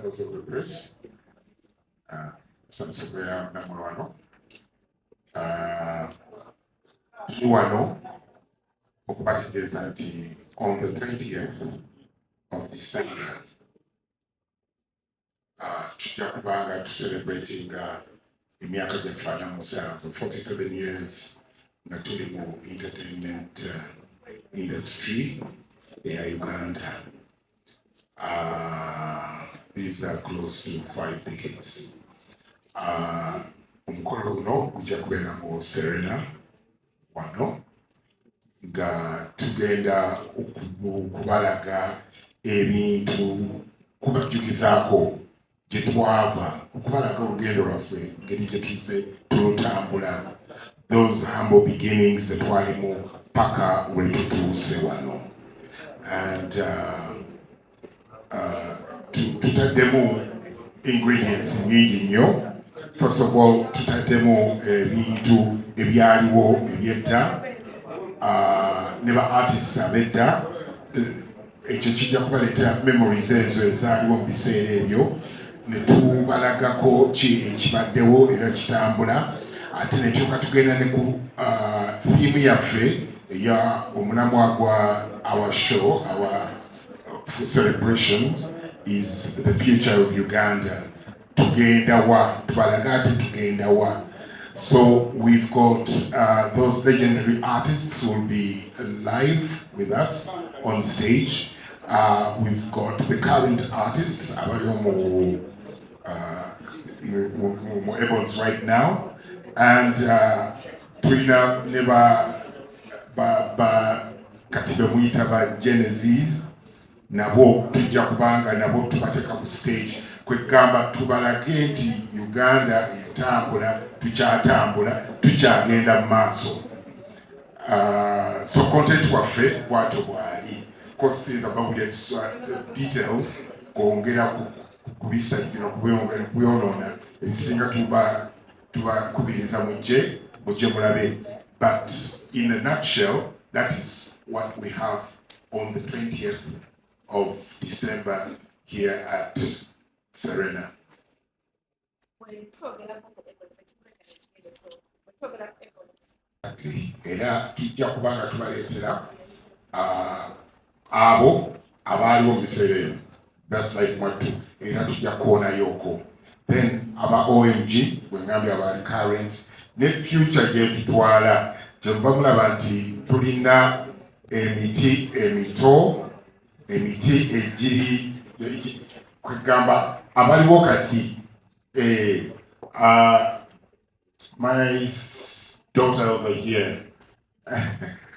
Members of the press, tusanyuse okubeera nammwe wano. Tuli wano okubategeeza nti on the 20th of December tujja kubanga tucelebratinga emyaka gyaffe 47, 47 years nga tuli mu entertainment industry eya Uganda. These are close to 5 decades. Omukolo guno gujja kubeera mu Serena wano nga tugenda okubalaga ebintu, kubajjukizaako gye twava, okubalaga olugendo lwaffe, engeri gye tuze tulutambula, those humble beginnings ze twalimu paka we tutuuse wano. And tutaddemu ingredients nyingi nnyo. First of all, tutaddemu ebintu ebyaliwo ebyedda ne ba artists ab'edda. Ekyo kijja kubaleetera memories ezo ezaaliwo mu biseera ebyo, ne tubalagako ki ekibaddewo era kitambula. Ate ne tulyoka tugenda ne ku theme yaffe eya omulamwa gwa our show, our celebrations, is the future of Uganda. Tugenda wa? Tubalaga ati tugenda wa. So we've got those legendary artists who will be live with us on stage. We've got the current artists abali mu Ebons right now, and tulina ne ba kati bemuyita ba Gen Zs, nabo tujja kubanga nabo tubateeka ku stage, kwegamba tubalage nti Uganda etambula, tukyatambula, tukyagenda mu maaso. So content waffe bwatyo bwali kosiyinza babulya details kwongera kubisajjira, kubyonoona. Ekisinga tuba tubakubiriza mujje mulabe. But in a nutshell, that is what we have on the 20th of December here at Serena. Bwe twogerako ku Ebonies, ekibuuzo kyange kigende. So bwe twogera ku Ebonies, Era tujja kuba nga tubaleetera abo abaaliwo mu biseera ebyo, that's like mwattu, era tujja kuwonayooko. Then aba OMG, bwe ngambye, abaali current ne future gyetutwala. Kyemuva mulaba nti tulina emiti emito, emiti egiri kwegamba abaliwo kati. My daughter over here,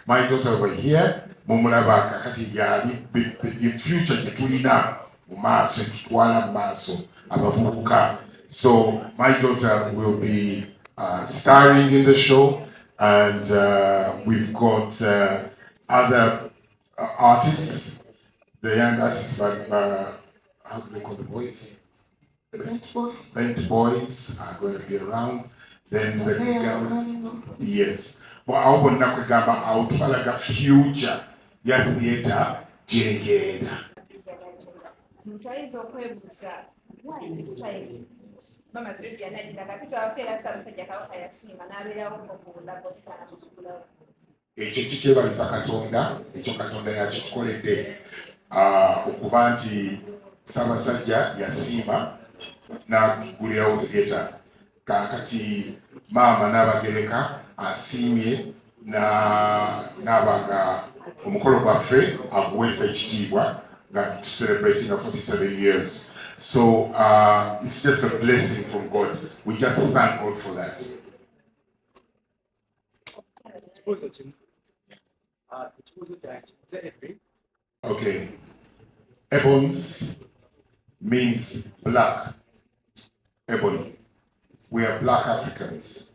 my daughter over here, mumulaba kakati yali future gye tulina mu maaso, tutwala mu maaso abavubuka. So my daughter will be starring in the show, and we've got other artists, the young artists like, how do they call the boys? Bent Boy. Bent Boys are going to be around. Then the girls, yes. But awo bonna kwegamba awo tubalaga future ya theatre gyegenda. Omuntu ayinza okwebuuza, why this time Mama Sylvia najja kati twakeera Ssaabasajja Kabaka yasiima n'abeerawo ku bulago butaano? Ekyo kikyebaliza Katonda, ekyo Katonda yakitukoledde. Okuba nti Ssaabasajja yasiima n'agulirawo theatre, kaakati maama N'abagereka asiimye n'aba nga omukolo gwaffe aguweesa ekitiibwa nga celebrating 47 years. So it's just a blessing from God. We just thank God for that. Ekibuuzo kimu. Ah, ekibuuzo kyange nze Efri. Okay. Ebons means black. Ebony. We are black Africans.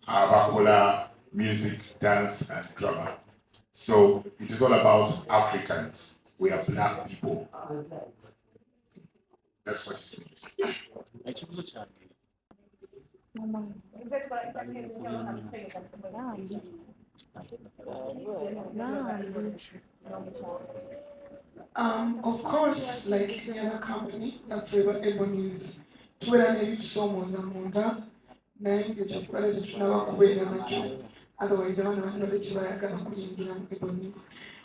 Abakola music, dance, and drama. So it is all about Africans. We are black people. That's what it means. Ekibuuzo kyange Nze tukola enjawulo nga tutegeeza Bambi. n'omukyala. Of course, like any other company, naffe ba Ebonies tubeera n'ebitusoomooza munda, naye ng'ekyo tubadde tetunaba kubeera nakyo. Otherwise abaana bandibadde tebayagala kuyingira mu Ebonies.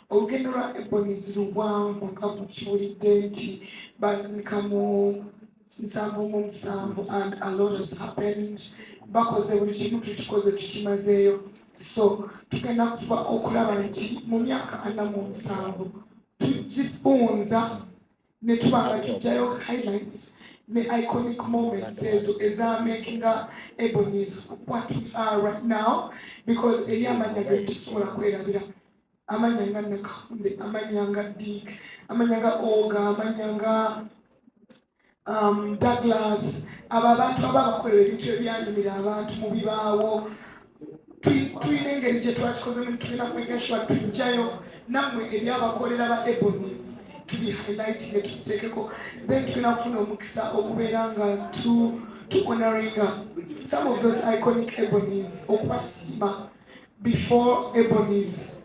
Olugendo lwa Ebonies luwanvu, nga bukiwulidde nti batandika mu 77 and a lot has happened. Bakoze buli kimu, tukikoze, tukimazeeyo. So tugenda kufuba okulaba nti mu myaka 47 tugifunza ne tuba nga tujjayo highlights ne iconic moments ezo eza makinga Ebonies what we are right now, because eri amanya ge tusobola kwerabira, amanya nga Nakawunde, amanya nga Dick, amanya nga Oga, amanya nga Douglas. Abo abantu aba bakolera ebintu ebyanyumira abantu mu bibaawo. Tulina engeri gye twakikozemu. Tulina kumake sure tujjayo nammwe ebyabakolera ba Ebonies, tubi highlighting, tubiteekeko. Then tugenda kufuna omukisa okubeera nga tu honoringa some of those iconic Ebonies, okubasiima before Ebonies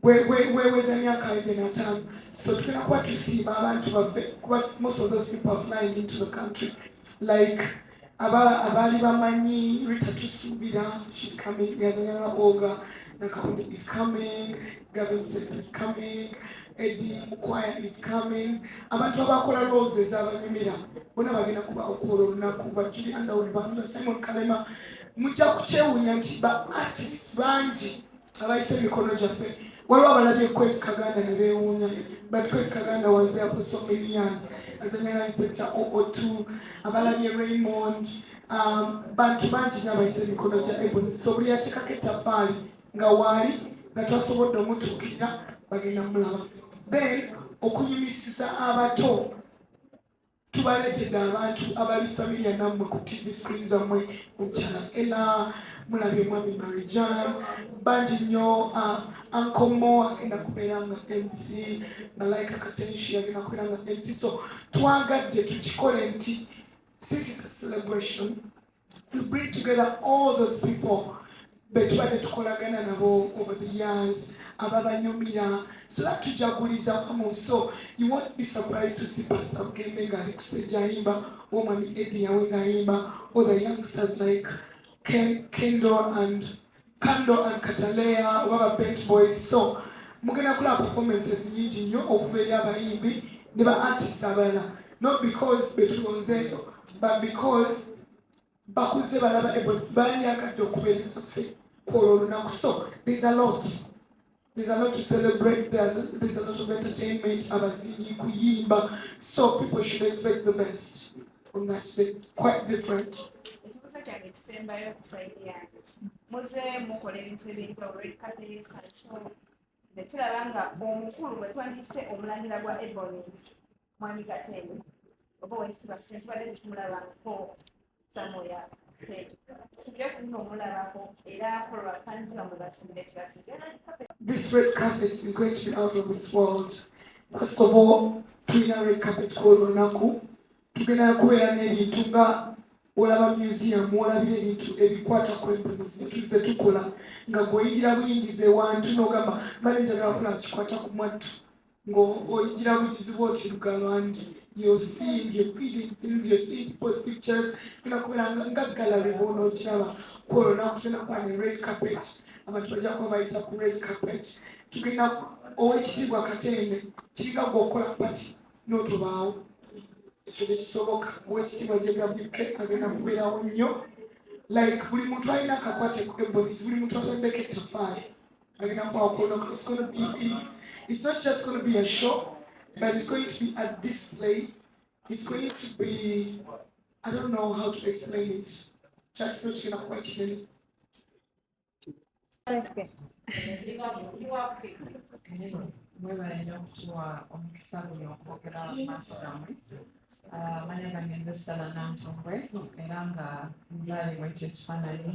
weweza emyaka 45. So tugenda kuba tusiima abantu baffe, kuba most of those people are flying into the country, like abaali bamanyi Rita Tusuubira, she's coming, yazanyanga Oga. Nakawunde is coming, Gavin Sep is coming, Eddie Mukwaya is coming. Abantu abakola roles ezabanyumira bonna bagenda kuba okukola olunaku, ba Julie Underwood, ba Simon Kalema. Mujja kukyewuunya nti ba artists bangi abayise emikono gyaffe. Waliwo abalabye Kwezi Kaganda ne beewuunya, but Kwezi Kaganda was there for so many years, azanyanga Inspector 002. Abalabye Raymond, bantu bangi nnyo abayise emikono gya Ebony. So buli yateekako ettafaali nga waali nga twasobodde omutuukirira, bagenda mulaba. Then okunyumisiza abato, tubaleetedde abantu abali familiar nammwe ku TV screen zammwe, omukyala Ella, mulabye mwami Marijan, bangi nnyo. Uncle Mo agenda kubeera nga MC, Malaika Katenshi agenda kubeera nga MC. So twagadde tukikole nti this is a celebration, we bring together all those people betubadde tukolagana nabo over the years, ababanyumira, so that tujaguliza wamu. So you won't be surprised to see Pastor Bugembe ng'ali ku stage ayimba, omwami Eddie Yawe ng'ayimba, or the youngsters like Kendo and Kando and Katalea, oba Bench Boys. So mugenda kulaba performances nyingi nnyo okuva eri abayimbi ne ba artists abalala, not because betulonzeeyo, but because bakuze balaba Ebonies, bandyagadde okubeera naffe kwolwo olunaku. So there's a lot to celebrate. There's a lot of entertainment, abazinyi kuyimba, so people should expect the best on that day, quite different. Ekibuuzo kyange ekisembayo ku side yange, muze mukola ebintu ebyenjawulo, red carpet, show, ne tulaba nga omukulu bwe twandise omulandira gwa Ebonies, mwami Katende, oba owekitiibwa Katende, tubadde tetumulabangako somewhere stage. Subire kuno omulabako era kolwa fans bamwe basubire tibasubire red carpet. This red carpet is going to be out of this world. First of all, tulina red carpet kwolwo olunaku. Tugenda kubeera n'ebintu nga olaba museum, olabira ebintu ebikwata ku Ebonies bye tukola, nga gweoyingira buyingiza ewantu n'ogamba, "Mbadde njagala kulaba kikwata ku mwattu," ng'oyingira bukizibu oti Lugalwand, you're seeing, you're reading things, you're seeing people's pictures. Tugenda kubeera nga gallery bw'onookiraba kwolwo olunaku. Tugenda kuba ne red carpet, abantu bajja kuba bayita ku red carpet. Tugenda owekitiibwa Katende, kiringa gwe okukola party n'otobaawo, ekyo tekisoboka. Owekitiibwa JWK agenda kubeerawo nnyo. Like buli muntu alina akakwate ku Ebonies, buli muntu ataddeko ettafaali agenda kubawo ku lunaku. It's going to be big. It's not just going to be a show, but it's going to be a display. It's going to be, I don't know how to explain it, just know kigenda kuba kinene. Okay. Mwebale nnyo okutuwa omukisa guno okwogera mu maaso gammwe. Amannya gange nze Stella Nantombwe, era nga nzaalibwa ekyo ekifaananyi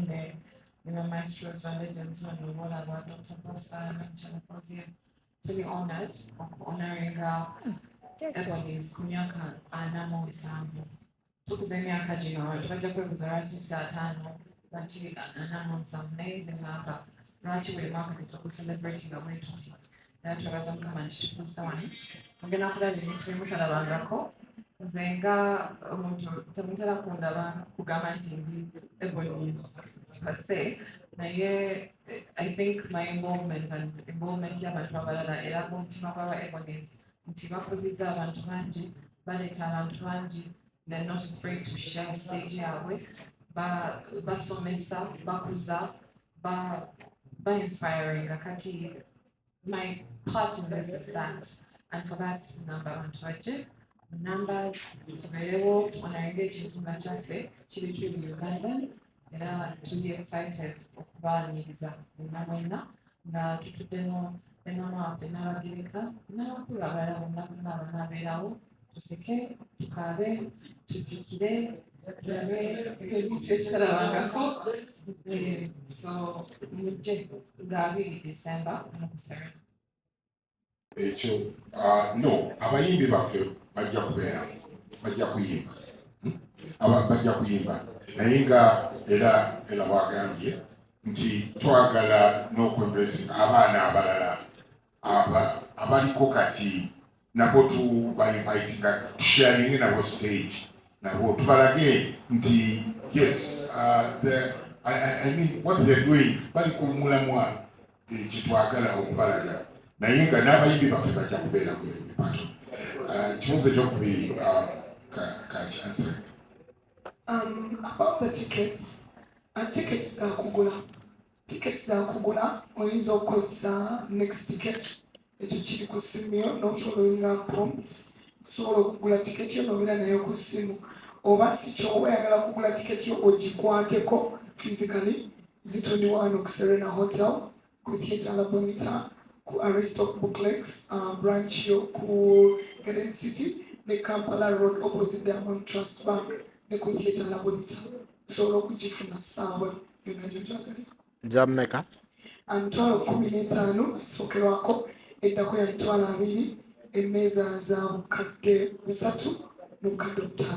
ne ba maestros, ba legends bano bolaba, Dr. Bosa, Mukyala Fozia. Tuli honored okuhonoringa Ebonies ku myaka 47. Tukuza emyaka gino, abantu bajja kwebuuza lwaki si 50, lwaki 47, naye nze ngamba lwaki buli mwaka tetukucelebratinga bwe tuti. Era twebaza Mukama nti kituusa wano. Mugenda kulaba ebintu bye mutalabangako. Nze nga omuntu temutera kundaba kugamba nti ndi Ebonies per se, naye I think my involvement and involvement y'abantu abalala eraga omutima gw'aba Ebonies nti bakuzizza abantu bangi, baleeta abantu bangi, they're not afraid to share stage yaabwe, basomesa, bakuza, ba inspiring. Kati my part in this is that, and for that ngamba abantu bajje numbers, tubeerewo, tuhonoringe ekintu nga kyaffe kiri truly Ugandan. Era tuli excited okubaaniriza mwenna mwenna nga tutuddemu ne maama waffe Nnabagereka n'abakulu abalala bonna bonna abanaabeerawo, tuseke, tukaabe, tujjukire, tulabe ebintu ekitalabangako. So mujje nga 2 December mu Serena. Ekyo no, abayimbi baffe bajja kubeeramu, bajja kuyimba. Bajja kuyimba, naye nga era bwagambye nti twagala n'okwembracinga abaana abalala abaliko kati, nabo tubainvitinga tusharinge nabo stage, nabo tubalage nti yes, I mean, what they're doing, bali ku mulamwa kyetwagala okubalaga, naye nga n'abayimbi baffe bajja kubeera mu mipato. Ekibuuzo ekyokubiri kaki answering. About the tickets, tickets za kugula. Tickets za kugula, oyinza okukozesa Next Ticket, ekyo kiri ku ssimu yo, n'ofollowinga prompts, osobola okugula ticket yo n'obeera nayo ku ssimu. Oba si kyo, oba oyagala kugula ticket yo ogikwateko physically, zitundibwa wano ku Serena Hotel, ku Theatre La Bonita, ku Aristoc Booklets branch yo ku Garden City ne Kampala Road opposite Diamond Trust Bank ne ku Theatre La Bonita. Osobola okugifuna ssaawa yonna gy'ogyagalira. Za mmeka? 15,000 esookerwako, eddako ya 20,000, emmeeza za 3,000 n'obukadde 5,000.